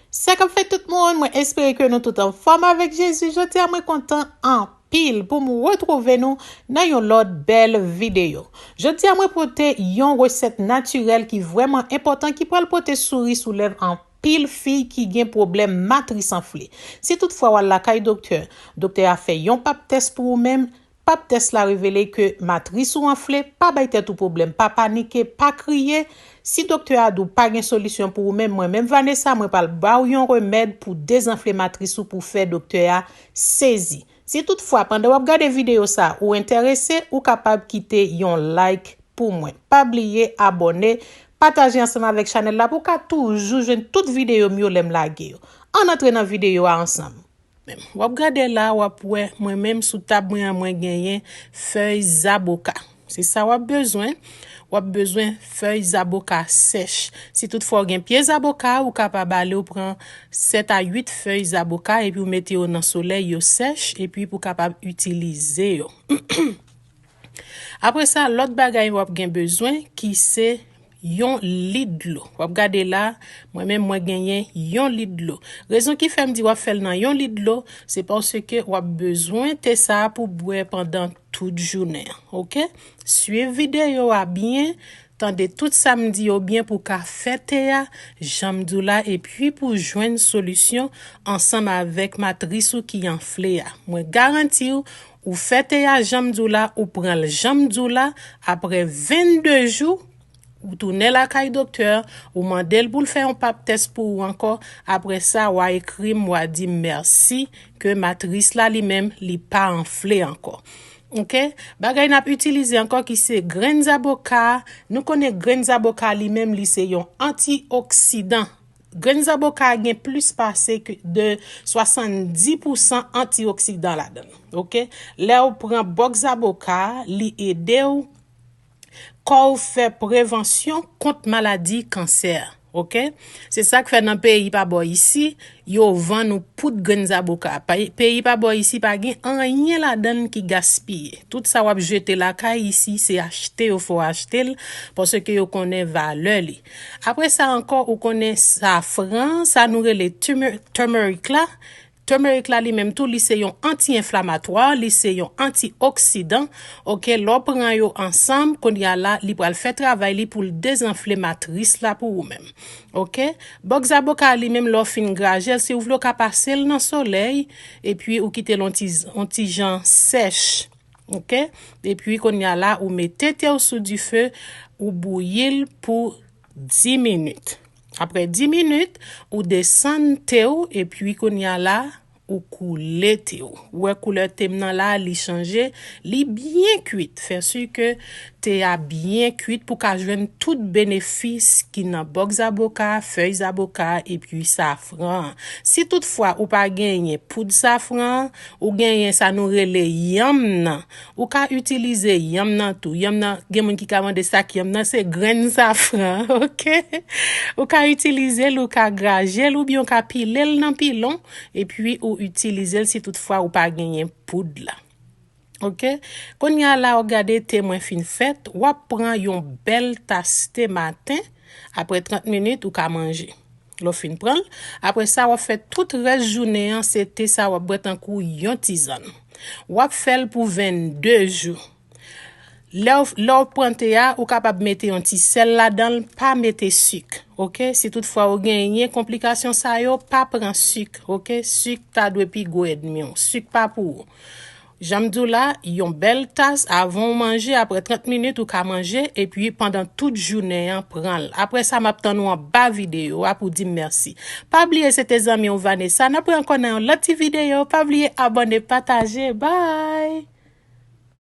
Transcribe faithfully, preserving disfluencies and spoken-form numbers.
Sa k ap fèt tout moun, mwen espere ke nou tout anfòm avèk Jezi. Jodi a mwen kontan anpil pou m retwouve nou nan yon lòt bèl videyo. Jodi a mwen pote yon resèt natirèl ki vrèman enpòtan, ki pral pote souri sou lèv anpil fi ki gen pwoblèm matris anfle. Si toutfwa w al lakay doktè, doktè a fè yon pap tès pou ou menm, pap tès la revele ke matris ou anfle, pa bay tèt ou pwoblèm, pa panike, pa kriye. Si doktè a di w pa gen solisyon pou ou menm, mwen menm Vanessa, mwen pral ba w yon remèd pou dezanfle matris ou, pou fè doktè a sezi. Si toutfwa, pandan w ap gade videyo sa, ou enterese, ou kapab kite yon like pou mwen. Pa bliye abòne, pataje ansanm avèk chanèl la pou w ka toujou jwenn tout videyo m yo lè m lage yo. Ann antre nan videyo a ansanm. W ap gade la, w ap wè mwen menm sou tab mwen an, mwen genyen fèy zaboka. Se sa w ap bezwen. W ap bezwen fèy zaboka sèch. Si toutfwa w gen pye zaboka, ou kapab ale ou pran sèt a uit fèy zaboka epi w mete yo nan solèy, yo sèch, epi pou w kapab itilize yo. Apre sa, lòt bagay w ap gen bezwen, ki se yon lit dlo. W ap gade la, mwen menm mwen genyen yon lit dlo. Rezon ki fè m di w ap fè l nan yon lit dlo, se paske w ap bezwen te sa a pou bwè pandan tout jounen an, oke? Swiv videyo a byen, tande tout sa m di yo byen pou w ka fè te a, jan m di w la, epi pou w jwenn solisyon ansanm avèk matris ou ki anfle a. Mwen garanti w, ou fè te a jan m di w la, ou pran l jan m di w la, apre vennde jou, ou tounen lakay doktè, ou mande l pou l fè yon pap tès pou ou ankò. Apre sa, w a ekri m, w a di m mèsi ke matris la li menm, li pa anfle ankò. Oke? Bagay n ap itilize ankò ki se grenn zaboka. Nou konnen grenn zaboka li menm, li se yon antioksidan. Grenn zaboka gen plis pase ke de swasanndis pousan antioksidan ladan l. Oke? Lè w pran bòk zaboka, li ede w kò w fè prevansyon kont maladi kansè. Oke? Se sa k fè nan peyi pa bò isi, yo vann ou poud grenn zaboka. Pa- Peyi pa bò isi pa gen anyen ladan l ki gaspiye. Tout sa w ap jete lakay isi, se achte yo fè w achte l, paske yo konnen valè li. Apre sa ankò, ou konnen safran, sa nou rele turmer- turmeric la. Turmeric la li menm tou, li se yon anti-enflamatwa, li se yon antioksidan. Oke, lè w pran yo ansanm, kounye a la, li pral fè travay li pou l dezanfle matris la pou ou menm. Oke? Bòk zaboka li menm, lè w fin graje l, si w vle, w ka pase l nan solèy, epi ou kite l on ti, on ti jan sèch. Oke? Epi kounye a la, ou mete te w sou dife, ou bouyi l pou dis minit. Apre dis minit, ou desann te w, epi kounye a la, ou koule te w. Ou wè koulè te m nan la, li chanje, li byen kwit. Fè si ke te a byen kwit pou ka jwenn tout benefis ki nan bòk zaboka, fèy zaboka, epi safran an. Si toutfwa ou pa genyen poud safran an, ou genyen sa nou rele yanm nan, ou ka itilize yanm nan tou. Yanm nan, gen moun ki ka mande sa k yanm nan, se grenn safran, oke? Ou ka itilize l, ou ka graje l, oubyen ou ka pile l nan pilon, epi ou itilize l si toutfwa ou pa genyen poud la. Oke? Kounye a la, w gade te mwen fin fèt, w ap pran yon bèl tas te maten, apre trant minit, ou ka manje. Lè w fin pran l, apre sa, w ap fè tout rès jounen an, se te sa w ap bwè tankou yon tizann. W ap fè l pou vennde jou. Lè w, lè w pran te a, ou kapab mete yon ti sèl ladan l, pa mete sik, oke? Si toutfwa ou genyen konplikasyon sa yo, pa pran sik, oke? Sik ta dwe pi gwo ènmi w. Sik pa pou ou. Jan m di w la, yon bèl tas avan w manje, apre trant minit, ou ka manje, epi pandan tout jounen an, pran l. Apre sa, m ap tann ou anba videyo a pou di m mèsi. Pa bliye, se te zanmi w Vanessa. N ap wè ankò nan yon lòt ti videyo. Pa bliye abòne, pataje. Bye!